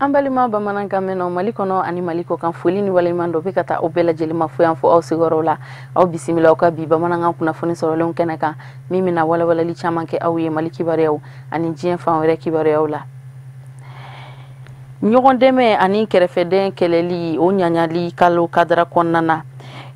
An balima bamanankan mɛn Mali kɔnɔ ani Mali kɔ kan, foli ni waleɲuman dɔ bɛ ka taa aw bɛɛ lajɛlen ma fo yan fɔ aw sigiyɔrɔ la. Aw bisimila aw ka bi bamanankan kunnafoni sɔrɔlenw kɛnɛ kan, min bɛna walawalali caman kɛ aw ye Mali kibaruyaw ani diɲɛ fan wɛrɛ kibaruyaw la. Ɲɔgɔn dɛmɛ ani kɛrɛfɛdɛn kɛlɛli, o ɲaɲali kalo kadara kɔnɔna na,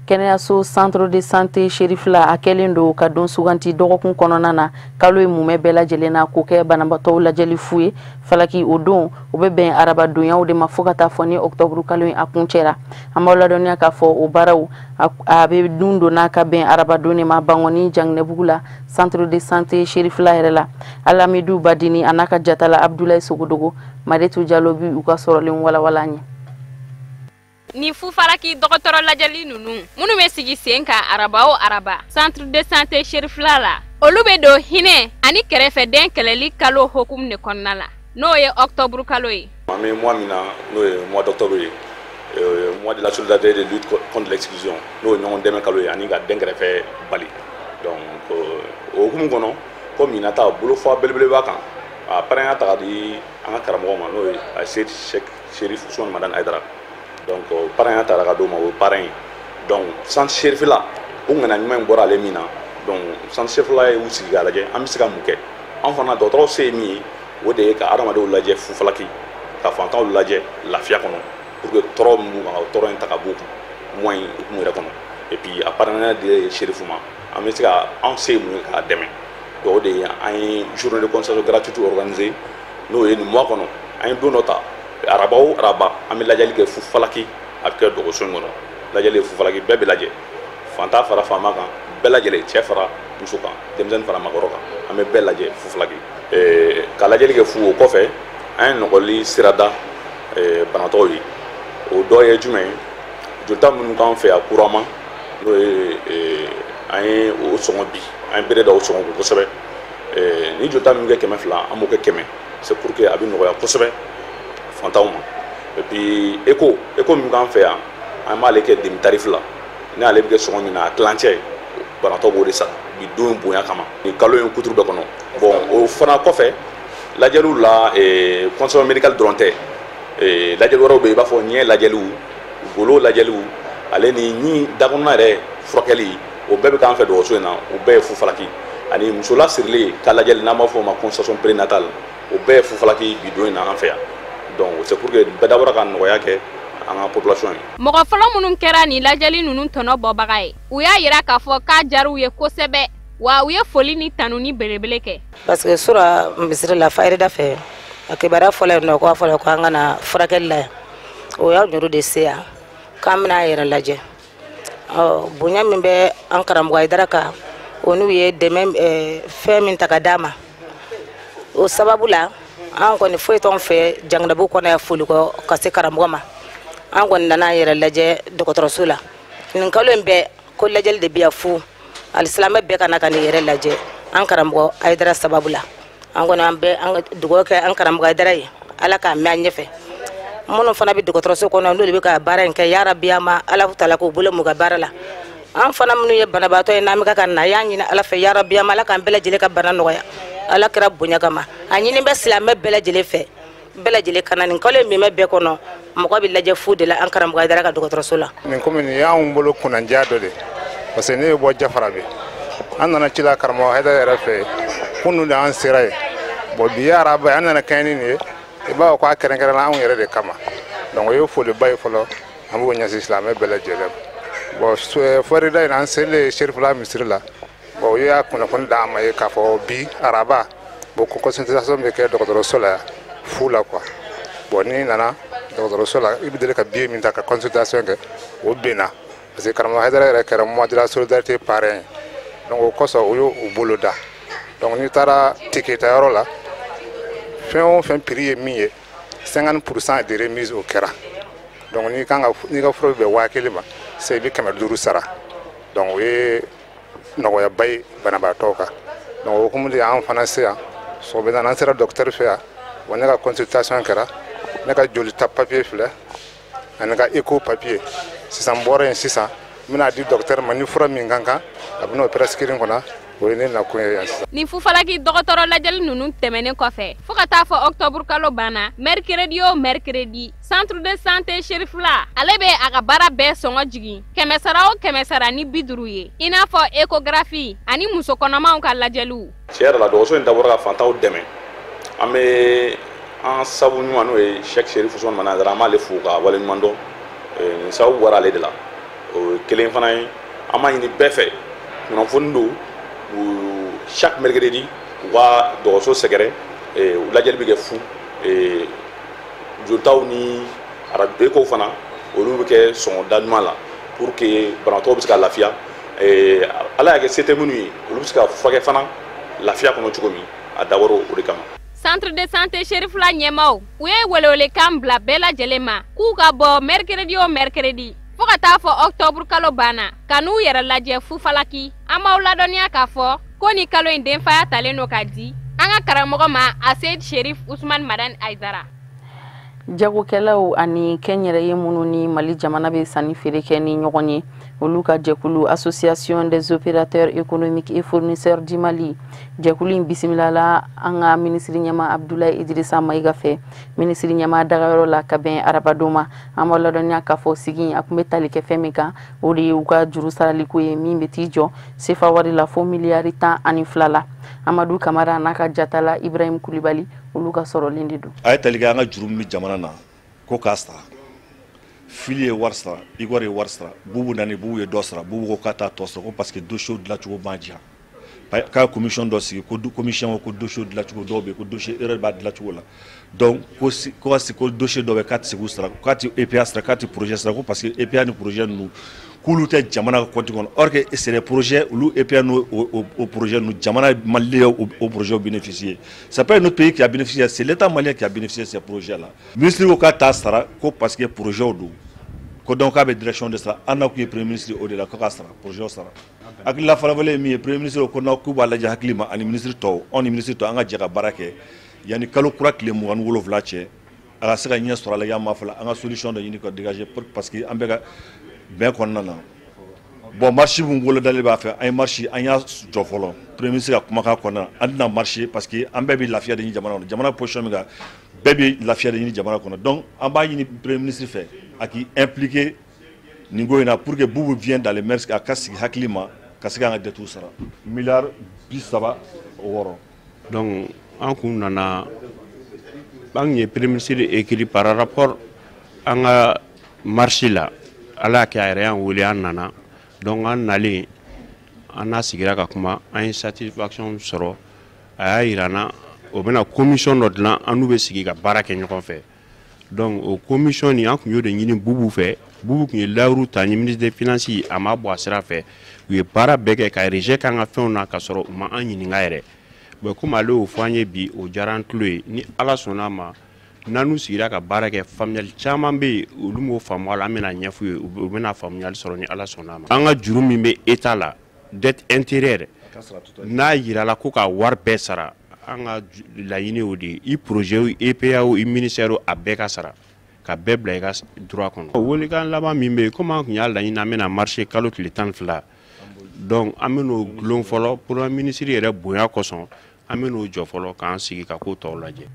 kɛnɛyaso Centre de santé Cherifla a kɛlen don ka don suganti dɔgɔkun kɔnɔna na, kalo ye mumɛ bɛɛ lajɛlen na, k'o kɛ banabaatɔw lajɛli fu ye falaki. O don, o bɛ bɛn arabadonyaw de ma fo ka taa fɔ ni octobre kalo in a kun cɛra. An b'aw ladɔnniya k'a fɔ o baaraw a bɛ dun donna ka bɛn arabadon de ma Bangɔni Janginɛbugu la, Centre de santé Cherifla yɛrɛ la. Alamidu Badini a n'a ka jatala Abdoulaye Sogodogo, Maretu Jalo bi u ka sɔrɔlen walawala an ye. Ni fufalaki dɔgɔtɔrɔ lajɛli ninnu minnu bɛ sigi sen kan araba o araba Centre de santé Cherifla la, olu bɛ don hinɛ ani kɛrɛfɛdɛn kɛlɛli kalo hokumu de kɔnɔna la, n'o ye octobre kalo ye. An bɛ mois min na, n'o ye mois d'octobre ye, mois de la solidarité, de lutte contre l'exclusion, n'o ye ɲɔgɔn dɛmɛ kalo ye ani ka den kɛrɛfɛ bali. Donc o hukumu kɔnɔ, komi ɲinan ta bolofa belebele b'a kan, a parrain ta ka di an ka karamɔgɔ ma, n'o ye Seyid Cheikh Cherif Ousmane Madani Haidara. Donc parrain taara ka d'o ma, o ye parrain ye. Donc centre Cherifla, o ŋaniya ɲuman in bɔra ale min na. Donc centre Cherifla ye u sigi k'a lajɛ, an bɛ se ka mun kɛ? An fana dɔgɔtɔrɔw se ye min ye, o de ye ka adamadenw lajɛ fufalaki, ka fantanw lajɛ lafiya kɔnɔ, pour que tɔɔrɔ min b'u kan, o tɔɔrɔ in ta ka b'u kan mois in hukumu yɛrɛ kɔnɔ. Et puis a parrain di Cherifu ma, an bɛ se ka an se ye mun ye k'a dɛmɛ. Donc o de ye an ye journée de consultation gratuite organisée, n'o ye nin mois kɔnɔ, an ye don dɔ ta, araba o araba, an bɛ lajɛli kɛ fufalaki. A bɛ kɛ dɔgɔso in kɔnɔ, lajɛli ye fufalaki, bɛɛ bɛ lajɛ, fantan fara faama kan, bɛɛ lajɛlen, cɛ fara muso kan, denmisɛnnin fara maakɔrɔ kan, an bɛ bɛɛ lajɛ fufalaki ka lajɛli kɛ fu. O kɔfɛ, an ye nɔgɔli sira da banabaatɔw ye. O dɔ ye jumɛn ye? Jolita minnu k'an fɛ yan couramment, n'o ye an ye o sɔngɔ bi, an ye bere da o sɔngɔ kun kosɛbɛ. Ni jolita min kɛ 200, an b'o kɛ 100. C'est pour que a bɛ nɔgɔya kosɛbɛ fantanw ma. Et puis écho min k'an fɛ yan, an b'ale kɛ demi tarif la. N'ale bɛ kɛ sɔngɔ min na, a tilancɛ, banabaatɔ b'o de sara bi don in bonya kama nin kalo in kuturu bɛɛ kɔnɔ. Bon, o fana kɔfɛ, lajɛliw la, consultation médicale dɔrɔn tɛ, lajɛli wɛrɛw bɛ yen, i b'a fɔ ɲɛ lajɛliw, golo lajɛliw, ale ni ɲi dakɔnɔna yɛrɛ furakɛli, o bɛɛ bɛ k'an fɛ dɔgɔtɔrɔso in na. O bɛɛ ye fufalaki. Ani muso lasirilen ka lajɛli, n'an b'a fɔ o ma consultation prénatale, o bɛɛ ye fufalaki bi don in na an fɛ yan. Donc c'est pour que bɛɛ dabɔra ka nɔgɔya kɛ an ka population ye. Mɔgɔ fɔlɔ minnu kɛra nin lajɛli ninnu tɔnɔ bɔbaga ye, u y'a yira k'a fɔ k'a diyar'u ye kosɛbɛ, wa u ye foli ni tanuni belebele kɛ. Parce que sura misiri la, fayirida fɛ, a kibaruya fɔlɔ yen nɔ ko a fɔra ko an ka na furakɛli la yan, o y'aw juru de se yan k'an bɛna an yɛrɛ lajɛ. Ɔ bonya min bɛ an karamɔgɔ Hayidara kan, o n'u ye dɛmɛ fɛn min ta ka d'a ma, o sababu la an kɔni foyi t'anw fɛ Janginɛbugu kɔnɔ yan foli kɔ ka se karamɔgɔ ma. An kɔni nana an yɛrɛ lajɛ dɔgɔtɔrɔso la nin kalo in bɛɛ, ko lajɛli de bɛ yan fu, alisilamɛ bɛɛ ka na ka nin yɛrɛ lajɛ an karamɔgɔ Hayidara sababu la. An kɔni an bɛ an dugawu kɛ an karamɔgɔ Hayidara ye, Ala k'a mɛn an ɲɛfɛ. Minnu fana bɛ dɔgɔtɔrɔso kɔnɔ, n'olu bɛ ka baara in kɛ, yarabi an ma Ala taala k'u bolo m'u ka baara la. An fana minnu ye banabaatɔ ye, n'an bɛ ka na, y'an ɲini Ala fɛ, yarabi an ma Ala k'an bɛɛ lajɛlen ka bana nɔgɔya, Ala kɛra bonya kama. A ɲini bɛ silamɛ bɛɛ lajɛlen fɛ, bɛɛ lajɛlen ka na nin kalo in min bɛ bɛɛ kɔnɔ, mɔgɔ bɛ lajɛ fu de la an karamɔgɔ Hayidara ka dɔgɔtɔrɔso la. Nin komi nin y'anw bolo kunnandiya dɔ de, parce que ne bɛ bɔ Jafara bi, an nana ci la karamɔgɔ Hayidara yɛrɛ fɛ kunun de, an sera yen. Bon, bi ye araba ye, an nana kɛɲɛ ni nin ye, i b'a fɔ k'a kɛrɛnkɛrɛnna anw yɛrɛ de kama. Donc o ye foliba ye fɔlɔ, an b'o ɲɛsin silamɛ bɛɛ lajɛlen ma. Bon, fɔrida in, an selen Serifula misiri la, bon, u y'a kunnafoni d'an ma ye k'a fɔ bi araba, bon, ko consultation bɛ kɛ dɔgɔtɔrɔso la yan fu la quoi. Bon, n'i nana dɔgɔtɔrɔso la, i bɛ deli ka billet min ta ka consultation kɛ, o benna, parce que karamɔgɔ Hayidara yɛrɛ kɛra mois de la solidarité parrain ye. Donc o kosɔn u y'o bolo da. Donc n'i taara ticket ta yɔrɔ la, fɛn o fɛn prix ye min ye, 50% de remise o kɛra. Donc n'i kan ka n'i ka fura bɛ bɛn 1000 ma sisan, i bɛ 500 sara. Donc o ye nɔgɔyaba ye banabaatɔw kan. Donc o hukumu de y'an fana se yan sɔgɔmada, n'an sera docteur fɛ yan. Bon, ne ka consultation kɛra, ne ka joli ta papier filɛ ani ka écho papier. Sisan n bɔra yen sisan, n bɛna di docteur ma, ni fura min ka kan, a bɛn'o prescrire kɔnɔ. O ye ne nakun ye yan sisan. Nin fufalaki dɔgɔtɔrɔ lajɛli ninnu tɛmɛnen kɔfɛ, fo ka taa fɔ octobre kalo banna, mercredi o mercredi, centre de santé Cherifla ale bɛ a ka baara bɛɛ sɔngɔ jigin 100 sara o 100 sara ni 50 ye, i n'a fɔ échographie ani muso kɔnɔmaw ka lajɛliw. Tiɲɛ yɛrɛ la, dɔgɔtɔrɔso in dabɔra ka fantanw dɛmɛ. An bɛ an sabu ɲuman, n'o ye Cheikh Chérif Ousmane Madani Haidara, an b'ale fo ka waleɲuman dɔn. Nin sababu bɔra ale de la. O ye kelen fana ye. An b'a ɲini bɛɛ fɛ, kunnafoni don, chaque mercredi u ka dɔgɔtɔrɔso sɛgɛrɛ, lajɛli bɛ kɛ fu, jolitaw ni écho fana, olu bɛ kɛ sɔngɔ da ɲuman la pour que banabaatɔw bɛ se ka lafiya. Ala y'a kɛ se tɛ minnu ye, olu bɛ se ka furakɛ fana lafiya kɔnɔ cogo min, a dabɔra o de kama. Centre de santé Cherifla ɲɛmaaw, u ye welewelekan bila bɛɛ lajɛlen ma k'u ka bɔ mercredi o mercredi fo ka taa fɔ octobre kalo banna, ka n'u yɛrɛ lajɛ fufalaki. An b'aw ladɔnniya k'a fɔ ko ni kalo in denfaya talen don k'a di an ka karamɔgɔ ma, Aseyid Cherif Ousmane Madani Haidara. Jagokɛlaw ani kɛnyɛrɛye minnu ni Mali jamana bɛ sanni feere kɛ ni ɲɔgɔn ye, olu ka jɛkulu Association des opérateurs économiques et fournisseurs du Mali, jɛkulu in bisimilala an ka minisiri ɲɛma Abdoulaye Idrissa Maïga fɛ minisiri ɲɛma dagayɔrɔ la ka bɛn arabadon ma. An b'aw ladɔnniya k'a fɔ sigi a tun bɛ tali kɛ fɛn min kan, o de ye u ka juru saraliko ye min bɛ t'i jɔ sefa wari la fo miliyari 12 la. Amadu Kamara n'a ka jatala Ibrahim Kulibali, olu ka sɔrɔlen de don. A ye tali kɛ an ka juru min bɛ jamana na ko k'a sara. Fili ye wari sara, Igor ye wari sara, Bubu nani, Bubu ye dɔ sara. Bubu ko k'a t'a tɔ sara ko parce que dossier dilancogo ma diya, k'a ye commission dɔ sigi, ko commission ko dossier dilancogo dɔw bɛ yen, ko dossier erreur b'a dilancogo la. Donc ko ka ko dossier dɔ bɛ, k'a tɛ se k'u sara, k'a tɛ EPA sara, k'a tɛ projet sara, ko parce que EPA ni projet ninnu, k'olu tɛ jamana ka compte kɔnɔ. Or que c'est des projets, olu EPA n'o o projet ninnu, jamana malien o projet bénéficier. C'est pas un autre pays qui a bénéficié, c'est l'État malien qui a bénéficié de ces projets là. Ministre ko k'a t'a sara ko parce que projet don, ko donc k'a bɛ direction de sara. An n'a kun ye premier ministre o de la ko k'a sara, projet sara. Hakilila fɔlɔfɔlɔ ye min ye, premier ministre ko non, k'u b'a lajɛ hakili ma, ani ministre tɔw, anw ni ministre tɔw, an ka jɛ ka baara kɛ yanni kalo kura tile 27 cɛ, a ka se ka ɲɛ sɔrɔ a la. Yan ma fɔlɔ, an ka solution dɔ ɲini ka dégager, parce que an bɛ ka bɛn kɔnɔna na. Bon, marche min bolodalen b'a fɛ, an ye marche, an y'a jɔ fɔlɔ. Premier ministre ka kumakan kɔnɔna na, an tɛna marche parce que an bɛɛ bɛ lafiya de ɲini jamana kɔnɔ. Jamana position min kan, bɛɛ bɛ lafiya de ɲini jamana kɔnɔ. Donc an b'a ɲini premier ministre fɛ a k'i impliqué nin ko in na pour que Boubou vienne dans les mœurs, a ka sigi hakili ma ka se k'an ka dette sara, miliyari 36. Donc an kun nana, an ye premier ministre écrit par rapport an ka marche la. Ala y'a kɛ a yɛrɛ y'an wele, an nana. Donc an nalen, an n'a sigira ka kuma, an ye satisfaction sɔrɔ. A y'a yira n na o bɛna commission dɔ dilan, an n'u bɛ sigi ka baara kɛ ɲɔgɔn fɛ. Donc o commission nin, an tun y'o de ɲini Bubu fɛ. Bubu tun ye layiru ta ni ministre des Finances, a ma bɔ a sira fɛ. U ye baara bɛɛ kɛ ka rejet k'an ka fɛnw na ka sɔrɔ u ma an ɲininka yɛrɛ. Bon, komi ale y'o fɔ an ye bi, o diyara an tulo ye. Ni Ala sɔnna a ma, n'an n'u sigira ka baara kɛ, faamuyali caman bɛ yen, olu m'o faamu a la, an bɛna ɲɛf'u ye, u bɛna faamuyali sɔrɔ ni Ala sɔnna a ma. An ka juru min bɛ État la, dette intérieure, n'a yirala ko ka wari bɛɛ sara, an ka laɲini y'o de ye. I projet o, EPA o, i ministère o, a bɛɛ ka sara ka bɛɛ bila i ka droit kɔnɔ. Welekan laban min bɛ yen, komi an tun y'a laɲini an bɛna marché kalo tile 12, donc an bɛn'o gulon fɔlɔ. Premier ministre yɛrɛ bonya kosɔn, an bɛn'o jɔ fɔlɔ k'an sigi ka ko tɔw lajɛ.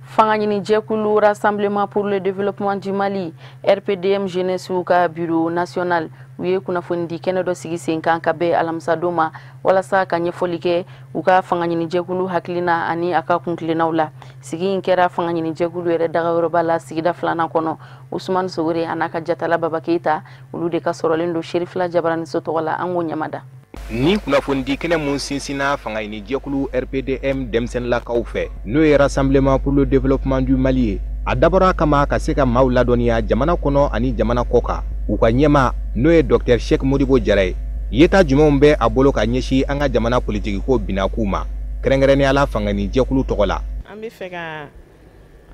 Fanga ɲini jɛkulu Rassemblement pour le développement du Mali, RPDM jeunesse ka bureau national, u ye kunnafonidi kɛnɛ dɔ sigi sen kan ka bɛn alamisadon ma walasa ka ɲɛfɔli kɛ u ka fanga ɲini jɛkulu hakilina ani a ka kuntilennaw la. Sigi in kɛra fanga ɲini jɛkulu yɛrɛ dagayɔrɔba la, sigida filanan kɔnɔ. Usumani Sogore a n'a ka jatala Baba Keyita, olu de ka sɔrɔlen don Serifila Jabaraniso tɔgɔ la. An k'o ɲamada. Ni kunnafonidi kɛnɛ mun sinsinna fanga ɲini jɛkulu RPDM denmisɛnninlakaw fɛ, n'o ye Rassemblement pour le développement du Mali ye, a dabɔra kama ka se ka maaw ladɔnniya jamana kɔnɔ ani jamana kɔ kan, u ka ɲɛma, n'o ye Dr Cheick Modibo Jara ye, yeta jumɛnw bɛ a bolo ka ɲɛsin an ka jamana politikiko binakun ma, kɛrɛnkɛrɛnnenya la fanga ɲini jɛkulu tɔgɔ la. An bɛ fɛ ka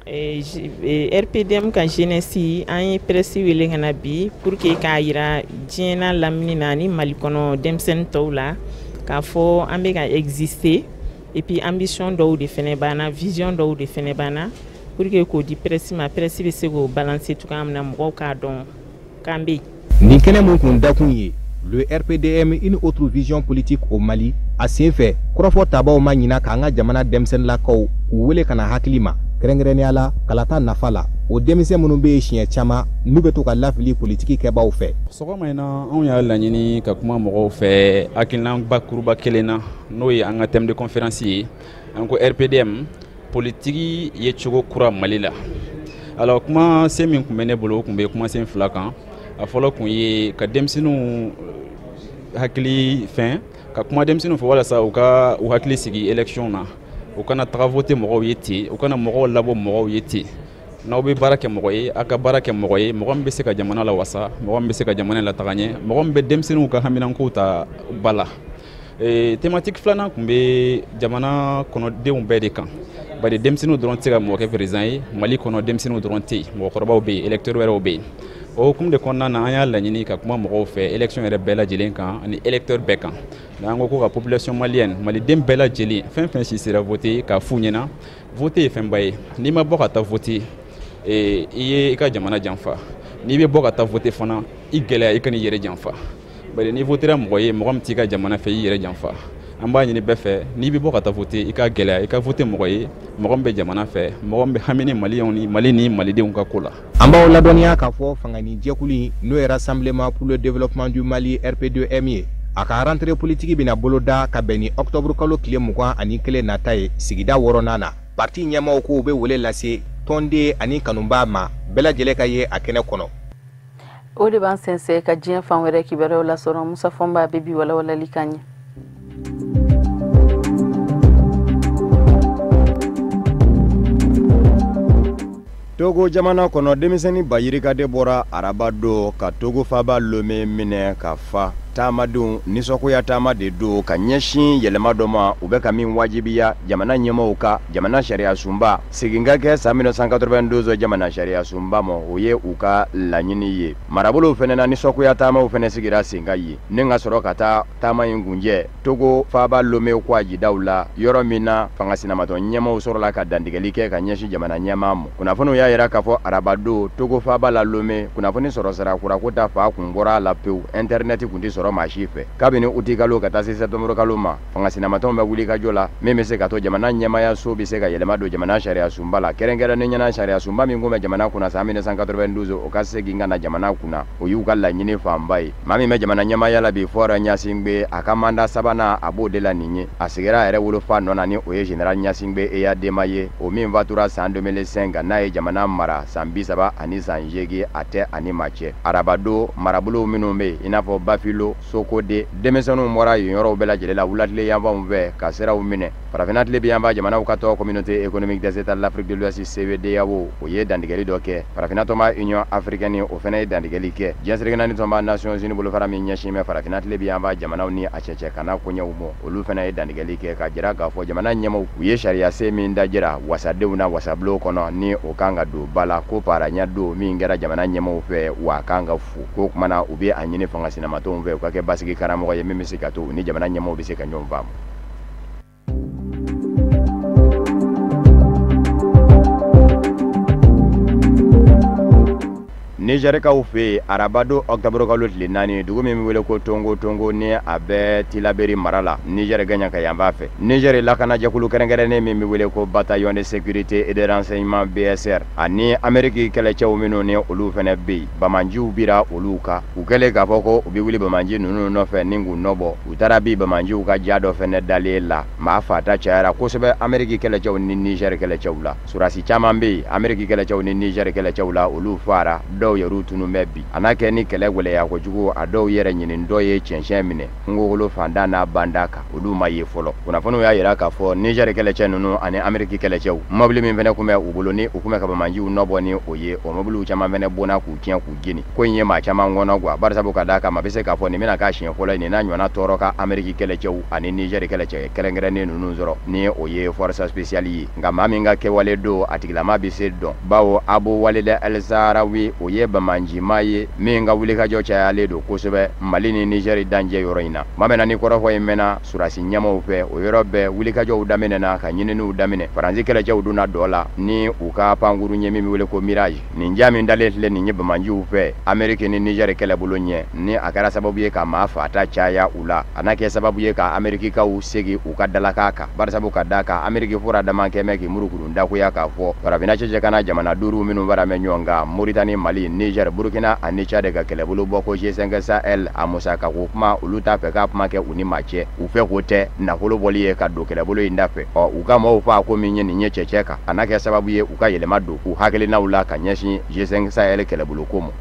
RPDM ka jeunesse, an ye presse wele ka na bi pour que k'a yira diɲɛ n'a lamini na ani Mali kɔnɔ denmisɛnnin tɔw la k'a fɔ an bɛ ka exister, et puis ambition dɔw de fɛnɛ b'an na, vision dɔw de fɛnɛ b'an na, pour que k'o di presse ma, presse bɛ se k'o balancer cogoya min na, mɔgɔw k'a dɔn k'an bɛ yen. Nin kɛnɛ mun kun dakun ye Le RPDM, une autre vision politique au Mali, a sen fɛ kɔrɔfɔ tabaw ma ɲina k'an ka jamana denmisɛnninlakaw k'u wele ka na hakili ma, kɛrɛnkɛrɛnnenya la kalata nafa la, o denmisɛn minnu bɛ yen siɲɛ caman n'u bɛ to ka lafili politiki kɛbaaw fɛ. Sɔgɔma in na, anw y'a laɲini ka kuma mɔgɔw fɛ hakilina bakuruba kelen na, n'o ye an ka thème de conférence ye. An ko RPDM, politiki ye cogo kura Mali la. Alors, kuma sen min tun bɛ ne bolo, o tun bɛ kumasen fila kan. A fɔlɔ tun ye ka denmisɛnninw hakili fɛn, ka kuma denmisɛnninw fɛ walasa u ka u hakili sigi élection na, u kana taga voter mɔgɔw ye ten, u kana mɔgɔw labɔ mɔgɔw ye ten. N'aw bɛ baara kɛ mɔgɔ ye, a ka baara kɛ mɔgɔ ye, mɔgɔ min bɛ se ka jamana lawasa, mɔgɔ min bɛ se ka jamana lataga ɲɛ, mɔgɔ min bɛ denmisɛnninw ka haminankow ta ba la. Thématique filanan tun bɛ jamana kɔnɔdenw bɛɛ de kan, bari denmisɛnninw dɔrɔn tɛ se ka mɔgɔ kɛ président ye Mali kɔnɔ. Denmisɛnninw dɔrɔn tɛ yen, mɔgɔkɔrɔbaw bɛ yen, électeurs wɛrɛw bɛ yen. O hukumu de kɔnɔna na, an y'a laɲini ka kuma mɔgɔw fɛ élection yɛrɛ bɛɛ lajɛlen kan ani électeur bɛɛ kan. N'an ko ko ka population malienne, maliden bɛɛ lajɛlen, fɛn fɛn si sera voter, k'a f'u ɲɛna voter ye fɛnba ye. N'i ma bɔ ka taa voter, i ye i ka jamana janfa. N'i bɛ bɔ ka taa voter fana, i gɛlɛya i ka n'i yɛrɛ janfa, bari n'i votera mɔgɔ ye, mɔgɔ min t'i ka jamana fɛ, i yɛrɛ janfa. An b'a ɲini bɛɛ fɛ, n'i bɛ bɔ ka taa voter, i ka gɛlɛya i ka voter mɔgɔ ye, mɔgɔ min bɛ jamana fɛ, mɔgɔ min bɛ hami ni maliyɛnw ni Mali ni malidenw ka ko la. An b'aw ladɔnniya k'a fɔ fangani jɛkulu in, n'o ye Rassemblement pour le développement du Mali, RP2M ye, a ka rentrée politique bɛna boloda ka bɛn ni octobre kalo tile 21 nata ye sigida wɔɔrɔnan na. Parti ɲɛmaaw ko u bɛ wele lase tɔnden ani kanubaa ma bɛɛ lajɛlen ka ye a kɛnɛ kɔnɔ. O de b'an sɛnsɛn ka diɲɛ fan wɛrɛ kibaruyaw lasɔrɔ. Musa Fɔnba bɛ bi walawalali kan ɲɛ. Togo jamana kɔnɔ, denmisɛnnin ba yirikaden bɔra araba don ka Togo faba Lome minɛ ka fa. Taamadenw nisɔngoya taama de don ka ɲɛsin yɛlɛma dɔ ma, u bɛ ka min wajibiya jamana ɲɛmaaw ka jamana sariya sunba segin ka kɛ san 1992 jamana sariya sunba ma, o ye u ka laɲini ye. Marabolow fana na, nisɔngoya taamaw fana sigira sen kan yen ni ka sɔrɔ ka taa taama in kunjɛ Togo faba Lome kwajidaw la, yɔrɔ min na fanga sinamatɔ ɲɛmaaw sɔrɔla ka dantigɛli kɛ ka ɲɛsin jamana ɲɛmaa ma. Kunnafoniw y'a yira k'a fɔ arabado Togo faba la Lome, kunnafoni sɔrɔ sira kurako ta fa kun bɔra a la pewu, internet kun tɛ sɔrɔ maa si fɛ. Kabini uti kalo ka taa se septembre kalo ma, fanga sinamatɔnw bɛ wuli ka jɔ la min bɛ se ka to jamana ɲɛmaaya bɛ se ka yɛlɛma don jamana sariya sunba la, kɛrɛnkɛrɛnnen ɲɛna sariya sunba min kun bɛ jamana kunna san 1992, o ka segin ka na jamana kunna, o y'u ka laɲini fanba ye. Maa min bɛ jamana ɲɛmaaya la bi, Faure Gnassingbé, a ka mandat sabanan a b'o de la nin ye. A sigira a yɛrɛ wolofa nɔ na, ni o ye général Gnassingbé Eyadema ye, o min fatura san 2005, n'a ye jamana mara san 38, a tɛ ani maa cɛ. Arabado marabolow minnu bɛ yen, i n'a fɔ Bafilo, Sokode, denmisɛnninw bɔra yen yɔrɔw bɛɛ lajɛlen la wulatile yanfanw fɛ ka siraw minɛ. Farafinna tile bi yanfan jamanaw ka tɔn, Communauté économique des États de l'Afrique de l'Ouest, CEDEAO, o ye dantigɛli dɔ kɛ. Farafinna tɔnba, Union africaine, o fana ye dantigɛli kɛ. Diɲɛ seleke naani tɔnba, Nations Unies, bolofara min ɲɛsin bɛ farafinna tile bi yanfan jamanaw ni a cɛcɛ kana koɲɛw ma, olu fana ye dantigɛli kɛ ka jira k'a fɔ jamana ɲɛmaaw u ye sariya sen min dajira wasadenw na wasabulon kɔnɔ, ni o kan ka don ba la, ko paranya don min kɛra jamana ɲɛmaaw fɛ, wa a kan ka fu ko kumana. U bɛ a ɲini fanga sinamatɔnw fɛ u ka kɛ basigi karamɔgɔ ye min bɛ se ka to u ni jamana ɲɛmaaw bɛ se ka ɲɔgɔn faamu. Nizɛrikaw fɛ yen, arabado octobre kalo tile 4, dugu min bɛ wele ko Tongo Tongo, ni a bɛ Tilaberi mara la, Nizɛri gaɲa ka yanfan fɛ, Nizɛri lakanajɛkulu kɛrɛnkɛrɛnnen min bɛ wele ko Bataillon de sécurité et de renseignement, BSR, ani Ameriki kɛlɛcɛw minnu ni olu fana bɛ yen, bamanjiw bira olu kan. U kɛlen k'a fɔ ko u bɛ wuli bamanji ninnu nɔfɛ ni k'u nɔbɔ, u taara bi bamanjiw ka ja dɔ fana dalen la. Maa fata cayara kosɛbɛ Ameriki kɛlɛcɛw ni Nizɛri kɛlɛcɛw la. Surasi caman bɛ yen Ameriki kɛlɛcɛw ni Nizɛri kɛlɛcɛw la, olu fara, dɔw yɛrɛ tunu bɛ bi. A n'a kɛ ni kɛlɛ gwɛlɛya kojugu, a dɔw yɛrɛ ɲini dɔw ye cɛncɛn minɛ kungokolo fanda n'a banda kan, olu ma ye fɔlɔ. Kunnafoniw y'a yira k'a fɔ Nizɛri kɛlɛcɛ ninnu ani Ameriki kɛlɛcɛw, mobili min fɛnɛ kun bɛ u bolo ni u kun bɛ ka bamanjiw nɔbɔ ni o ye, o mobiliw caman fɛnɛ bonna k'u tiɲɛ k'u jeni. Ko in ye maa caman kɔnɔ gwa, barisabu ka d'a kan maa bɛ se k'a fɔ nin bɛna k'a siɲɛ fɔlɔ ye nin n'a ɲɔgɔnna tɔɔrɔ ka Ameriki kɛlɛcɛw ani Nizɛri kɛlɛcɛ kɛrɛnkɛrɛnnen ninnu sɔrɔ, ni o ye force spéciale ye. Nka maa min ka kɛwale don, a tigilama bɛ se dɔn, bawo Abu Walid El Saharawi, o ye bamanjima ye min ka wulikajɔ cayalen don kosɛbɛ Mali ni Niger dancɛ yɔrɔ in na. Tuma min na ni kɔrɔfɔ in mɛnna surasi ɲɛmaw fɛ, o yɔrɔ bɛɛ wulikajɔw daminɛna ka ɲininiw daminɛ. Faransi kɛlɛcɛw donna dɔ la ni u ka pankurun ye min bɛ wele ko Mirage. Nin ja min dalen filɛ nin ye bamanjiw fɛ Ameriki ni Niger kɛlɛbolo ɲɛ, ni a kɛra sababu ye ka maa faata caya u la, a n'a kɛ sababu ye ka Amerikikaw segin u ka dalakan kan, barisabu ka da kan Ameriki fura dama kɛmɛ k'i murukurun dakuya k'a fɔ farafinna cɛcɛ jamana duuru minnu fara mɛ ɲɔgɔn kan, Mauritanie, Mali, Niger, Burkina ani Tchad ka kɛlɛbolo bɔ ko G5 Sahel a musaka ko kuma olu t'a fɛ k'a kuma kɛ u ni maa cɛ, u fɛ k'o tɛ nafolo bɔli ye ka don kɛlɛbolo in da fɛ. Ɔ u ka maaw faa ko min ye nin ye cɛcɛ kan, a n'a kɛ sababu ye u ka yɛlɛma don u hakilinaw la ka ɲɛsin G5 Sahel kɛlɛbolo ko ma.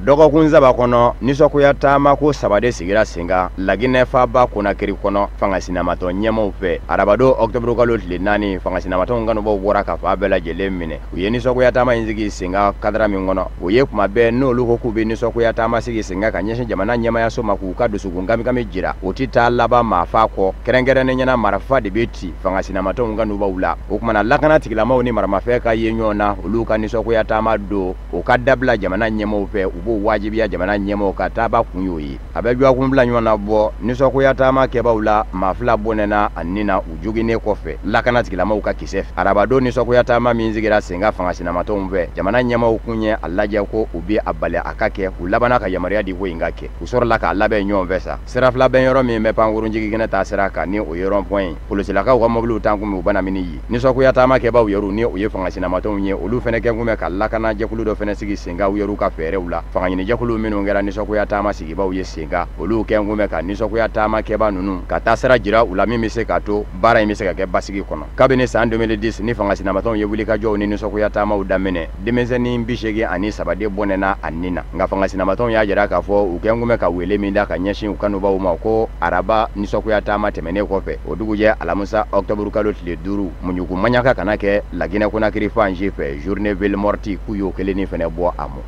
Dɔgɔkun saba kɔnɔ, nisɔngoya taama ko saba de sigira sen kan Laginɛ faaba Konakiri kɔnɔ fanga sinamatɔn ɲɛmaw fɛ. Arabadon octobre kalo tile 4, fanga sinamatɔnw kanubaw bɔra ka fan bɛɛ lajɛlen minɛ. U ye nisɔngoya taama in sigi sen kan kadara min kɔnɔ, o ye kuma bɛɛ n'olu ko k'u bɛ nisɔngoya taama sigi sen kan ka ɲɛsin jamana ɲɛmayaso ma k'u ka dusukun kamikami jira, o tɛ taa laban maafa kɔ. Kɛrɛnkɛrɛnnen ɲɛna marifa de bɛ ci fanga sinamatɔnw kanubaw la. O kumana lakana tigilamaw ni maramafɛn ka ye ɲɔgɔn na, olu ka nisɔngoya taama don o ka dabila jamana ɲɛmaw fɛ, u b'o wajibiya jamana ɲɛmɔgɔw ka taaba kun y'o ye. A bɛ dɔgɔkun fila ɲɔgɔn na bɔ, nisɔngoya taama kɛbaw la maa 2 bɔnɛna a ni na u joginnen kɔfɛ lakana tigilamaw ka kisɛ fɛ. Arabadon nisɔngoya taama min sigira sen kan fanga sinamatɔnw fɛ, jamana ɲɛmɔgɔw kun ye a lajɛ ko u bɛ a bali a ka kɛ, u labanna ka yamaruya di ko in ka kɛ. U sɔrɔla k'a labɛn ɲɔgɔn fɛ sa. Sira fila bɛn yɔrɔ min bɛ pankurun jigikɛnɛ ta sira kan ni o ye rond point ye, polisilakaw ka mɔbiliw tan kun bɛ u banamini ye. Nisɔngoya taama kɛbaw yɛrɛ ni o ye fanga sinamatɔnw ye, olu fɛnɛ kɛ kun bɛ ka lakana jɛkulu dɔ fɛnɛ sigi sen kan u yɛrɛ ka fɛɛrɛw la. Fanga ɲinijɛkulu minnu kɛra nisɔngoya taama sigibaw ye sen kan, olu kɛ kun bɛ ka nisɔngoya taama kɛba ninnu ka taa sira jira u la min bɛ se k'a to baara in bɛ se ka kɛ basigi kɔnɔ. Kabini san 2010 ni fanga sinamatɔnw ye wulikajɔw ni nisɔngoya taamaw daminɛ, denmisɛnnin 83 de bɔnɛna a ni na. Nka fanga sinamatɔnw y'a jira k'a fɔ u kɛ kun bɛ ka wele min da ka ɲɛsin u kanubaw ma ko araba nisɔngoya taama tɛmɛnen kɔfɛ, o dugujɛ alamisa octobre kalo tile 5, muɲuku maɲaka kana kɛ Laginɛ Konakiri fan si fɛ, journée ville morte k'u y'o kelennin fɛnɛ bɔ a mɔ.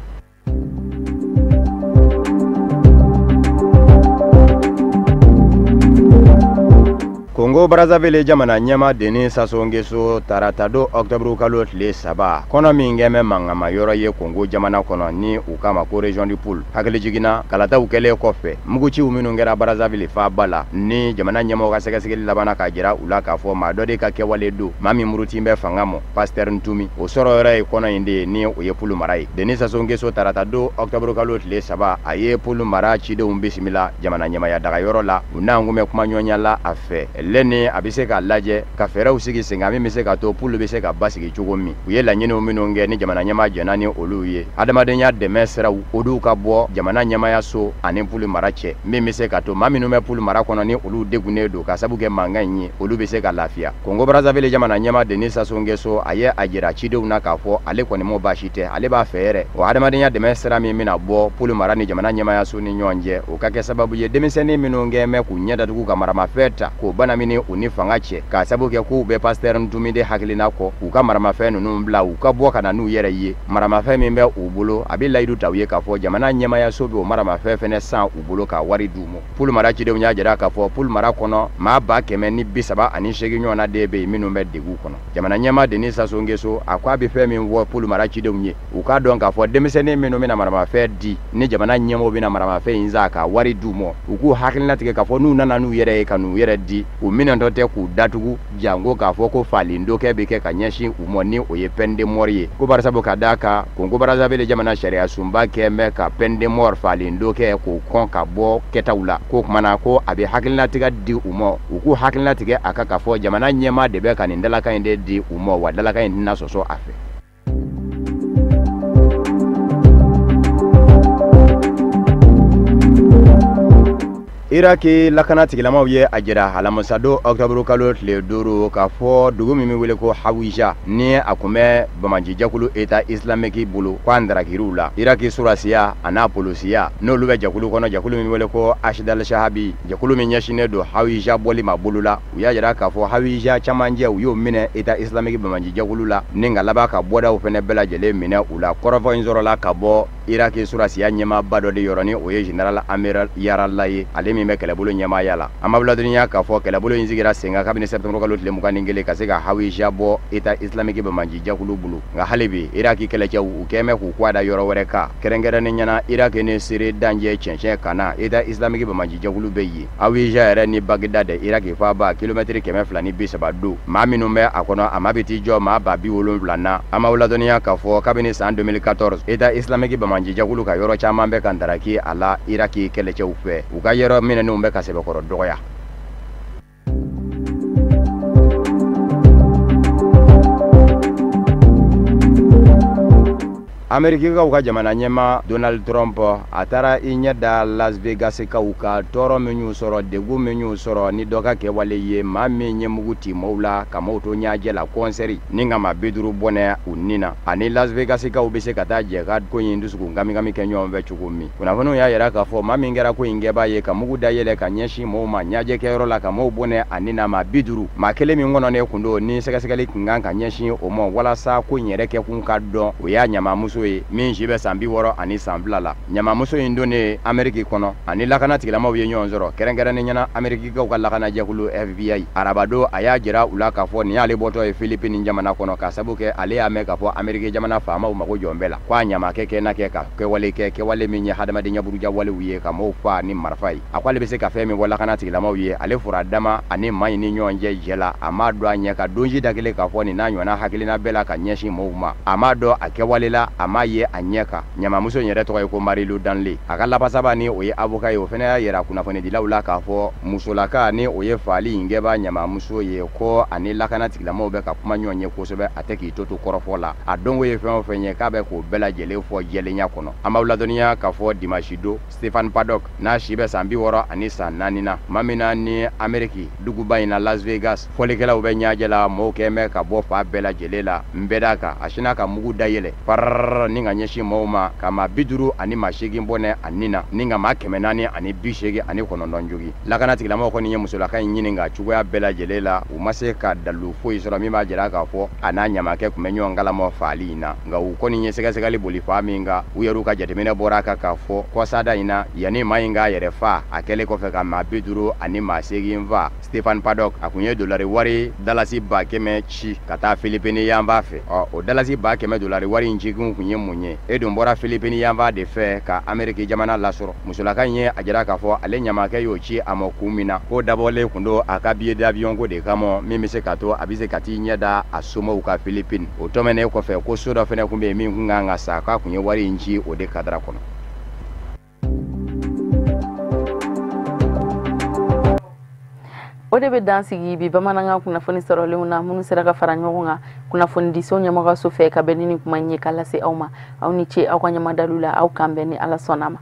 Congo Brazzaville jamana ɲɛma Denis Sassou Nguesso tarata don octobre kalo tile 3, kɔnɔ min kɛ bɛ mangama yɔrɔ ye Congo jamana kɔnɔ ni u kama ko région du Pool. Hakili jiginna kalataw kɛlen kɔfɛ, muguciw minnu kɛra Brazzaville faaba la ni jamana ɲɛmɔgɔ ka sɛgɛsɛgɛli labanna k'a jira u la k'a fɔ maa dɔ de ka kɛwale don, maa min muruti bɛ fanga mɔ, Pasteur Ntumi, o sɔrɔ yɔrɔ ye kɔnɔ in de ye ni o ye Pool mara ye. Denis Sassou Nguesso tarata don octobre kalo tile 3, a ye Pool mara cidenw bisimila jamana ɲɛmaya dagayɔrɔ la, u n'an kun bɛ kuma ɲɔgɔnya la a fɛ. Lɛni a bɛ se k'a lajɛ ka fɛɛrɛw sigi sen kan min bɛ se ka to Pool bɛ se ka basigi cogo min. U ye laɲiniw minnu kɛ ni jamana ɲɛmaa jɛnna ni olu ye, adamadenya dɛmɛ siraw olu ka bɔ jamana ɲɛmaya so ani Pool mara cɛ, min bɛ se ka to maa minnu bɛ Pool mara kɔnɔ ni olu degunnen don ka sabu kɛ mankan in ye, olu bɛ se ka lafiya. Congo Brazzaville jamana ɲɛmaa Denis Sassou Nguesso a ye a jira cidenw na k'a fɔ ale kɔni m'o baasi tɛ, ale b'a fɛ yɛrɛ o adamadenya dɛmɛ sira min bɛna bɔ Pool mara ni jamana ɲɛmaya so ni ɲɔgɔn cɛ, o ka kɛ sababu ye denmisɛnnin minnu kɛ mɛ k'u ɲɛ datugu ka maramafɛn ta k'o banamini u ni fanga cɛ, k'a sabu kɛ k'u bɛ Pasteur Ntumi de hakilina kɔ, k'u ka maramafɛn ninnu bila u ka bɔ ka na n'u yɛrɛ ye. Maramafɛn min bɛ u bolo, a bɛ layidu ta u ye k'a fɔ jamana ɲɛmayaso bɛ o maramafɛn fɛnɛ san u bolo ka wari d'u ma. Pool mara cidenw y'a jira k'a fɔ Pool mara kɔnɔ maa 138 ɲɔgɔnna de bɛ yen minnu bɛ degun kɔnɔ. Jamana ɲɛmaa Denis Sassou Nguesso a ko a bɛ fɛn min fɔ Pool mara cidenw ye, u k'a dɔn k'a fɔ denmisɛnnin minnu bɛna maramafɛn di ni jamana ɲɛmɔgɔw bɛna maramafɛn in san ka wari d'u ma, u k'u hakilina tigɛ k'a fɔ n'u nana n'u yɛrɛ ye ka n'u yɛrɛ di, u minɛntɔ tɛ k'u datugu janko k'a fɔ ko falen dɔ kɛ bɛ kɛ ka ɲɛsin u ma ni o ye peine de mort ye. Ko barisabu ka d'a kan Congo Brazzaville jamana sariya sunba kɛ bɛ ka peine de mort falen dɔ kɛ k'o kɔn ka bɔ kɛtaw la, k'o kumana ko a bɛ hakilinatigɛ di u ma, u k'u hakilinatigɛ a kan k'a fɔ jamana ɲɛmaa de bɛ ka nin dalakan in de di u ma, wa dalakan in tɛna sɔsɔ a fɛ. Iraki lakana tigilamaw ye a jira alamisa don octobre kalo tile 5 k'a fɔ dugu min bɛ wele ko Hawija ni a kun bɛ bamanci jɛkulu État islamique bolo ko a ndarakiriw la. Iraki surasiya a n'a polosiya n'olu bɛ jɛkulu kɔnɔ, jɛkulu min bɛ wele ko Ashdal Shahabi, jɛkulu min ɲɛsinnen don Hawija bɔli ma bolo la, u y'a jira k'a fɔ Hawija camancɛ u y'o minɛ État islamique bamanci jɛkulu la ni ka laban ka bɔdaw fɛnɛ bɛɛ lajɛlen minɛ u la. Kɔrɔfɔ in sɔrɔla ka bɔ Iraki surasiya ɲɛmaaba dɔ de yɔrɔ ni o ye général Amir Yarala ye, ale min bɛ kɛlɛbolo ɲɛmaaya la. An b'aw ladɔnniya k'a fɔ kɛlɛbolo in sigira sen kan kabini septembre kalo tile 21 ka se ka Hawija bɔ État islamique banbaanci jɛkulu bolo. Nka hali bi Iraki kɛlɛcɛw u kɛn bɛ k'u kɔ da yɔrɔ wɛrɛ kan, kɛrɛnkɛrɛnnen ɲɛna Iraki ni Syrie dancɛ cɛncɛn kana État islamique banbaanci jɛkulu bɛ yen. Hawija yɛrɛ ni Bagdad Iraki faaba kilomɛtiri 230 don. Maa minnu bɛ a kɔnɔ a ma bɛ t'i jɔ maa 70,000 na. An b'aw ladɔnniya k'a fɔ kabini san 2014 État islamique banbaanci jɛkulu ka yɔrɔ caman bɛ ka ndaraki a la Iraki kɛlɛcɛw fɛ, u ka yɔrɔ minɛnenw bɛ ka sɛbɛkɔrɔ dɔgɔya. Amerikikaw ka jamana ɲɛmaa Donald Trump a taara i ɲɛ da Las Vegas kaw ka tɔɔrɔ min y'u sɔrɔ, degun min y'u sɔrɔ ni dɔ ka kɛwale ye, maa min ye mugu ci maaw la ka maaw to ɲɛjɛ la kɔnsɛri ni ka maa 50 bɔnɛ u ni na. Ani Las Vegas kaw bɛ se ka taa jɛ ka ko in dusukun kamikami kɛ ɲɔgɔn fɛ cogo min. Kunnafoniw y'a yira k'a fɔ maa min kɛra ko in kɛbaa ye ka mugu da yɛlɛ ka ɲɛsin maaw ma ɲɛjɛ kɛyɔrɔ la ka maaw bɔnɛ a ni na, maa 50, maa kelen min kɔnɔnen kun don ni sɛgɛsɛgɛli kun kan ka ɲɛsin o ma walasa ko in yɛrɛ kɛkun ka dɔn, o y'a ɲamamuso ye min si bɛ san 62 la. Ɲamamuso in donnen Ameriki kɔnɔ ani lakana tigilamaw ye ɲɔgɔn sɔrɔ, kɛrɛnkɛrɛnnen ɲɛna Amerikikaw ka lakanajɛkulu FBI. Arabado a y'a jira u la k'a fɔ nin y'ale bɔtɔ ye Philippines jamana kɔnɔ, ka sabu kɛ ale y'a mɛn k'a fɔ Ameriki jamana faamaw mago jɔn bɛɛ la, ko a ɲamakɛ kɛ n'a kɛ ka kɛwale kɛ, kɛwale min ye hadamadenya buruja walew ye ka maaw faa ni marifa ye. A ko ale bɛ se ka fɛn min fɔ lakana tigilamaw ye, ale fura dama ani maa in ni ɲɔgɔn cɛ jɛ la, a m'a dɔn a ɲɛ ka donji da kelen k'a fɔ nin n'a ɲɔgɔnna hakilina bɛɛ la ka ɲɛsin maaw ma, a m'a dɔn a kɛwale la, a m'a ye a ɲɛ kan. Ɲamamuso in yɛrɛ tɔgɔ ye ko Marilu Danle. A ka lapasaba ni o ye avocat ye, o fana y'a yira kunnafonidilaw la k'a fɔ musolaka ni o ye faali in kɛba ɲamamuso ye, ko ani lakana tigilamaw bɛ ka kuma ɲɔgɔn ye kosɛbɛ, a tɛ k'i to kɔrɔfɔ la, a donko ye fɛn o fɛn ye k'a bɛ k'o bɛɛ lajɛlen fɔ jɛlenya kɔnɔ. An b'aw ladɔnniya k'a fɔ dimanche don Stephen Paddock n'a si bɛ san 64 na, maa min na ni Ameriki duguba in na Las Vegas fɔlikɛlaw bɛ ɲɛjɛ la, mɔɔw kɛn bɛ ka bɔ fa bɛɛ lajɛlen la n bɛɛ d'a kan, a sinna ka mugu da yɛlɛ pararara ni ka ɲɛsin maaw ma ka maa 50 ani maa 8 bɔnɛ a ni na, ni ka maa 489 jogin. Lakana tigilamɔgɔw kɔni ye musolaka in ɲininka cogoya bɛɛ lajɛlen la, u ma se ka dalilu foyi sɔrɔ min b'a jira k'a fɔ a n'a ɲamakɛ tun bɛ ɲɔgɔn kalama faali in na. Nka u kɔni ye sɛgɛsɛgɛli boli fa min kan, u yɛrɛw ka jateminɛ bɔra a kan k'a fɔ kɔsada in na yanni maa in k'a yɛrɛ fa, a kɛlen kɔfɛ ka maa 50 ani maa 8 fa, Stephen Paddock a kun ye dolari wari dalasi 100,000 ci ka taa Philippines yanfan fɛ. Ɔ o dalasi 100,000 dolari wari in cikun kun ye mun ye? E dun bɔra Philippines yanfan de fɛ ka Ameriki jamana lasɔrɔ. Musolaka in ye a jira k'a fɔ ale ɲamakɛ y'o ci a ma kun min na, k'o dabɔlen kun don a ka billet d'avion ko de kama, min bɛ se ka to a bɛ se ka t'i ɲɛ da a somɔgɔw ka Philippines. O tɛmɛnen kɔfɛ ko so dɔ fana kun bɛ yen min kun kan ka sa, k'a kun ye wari in ci o de kadara kɔnɔ. O de bɛ dan sigi bi bamanankan kunnafoni sɔrɔlenw na minnu sera ka fara ɲɔgɔn kan kunnafonidiso ɲɛmɔgɔso fɛ ka bɛn ni nin kuma in ye k'a lase aw ma. Aw ni ce aw ka ɲɛmadalu la, aw kan bɛn ni Ala sɔnna ma.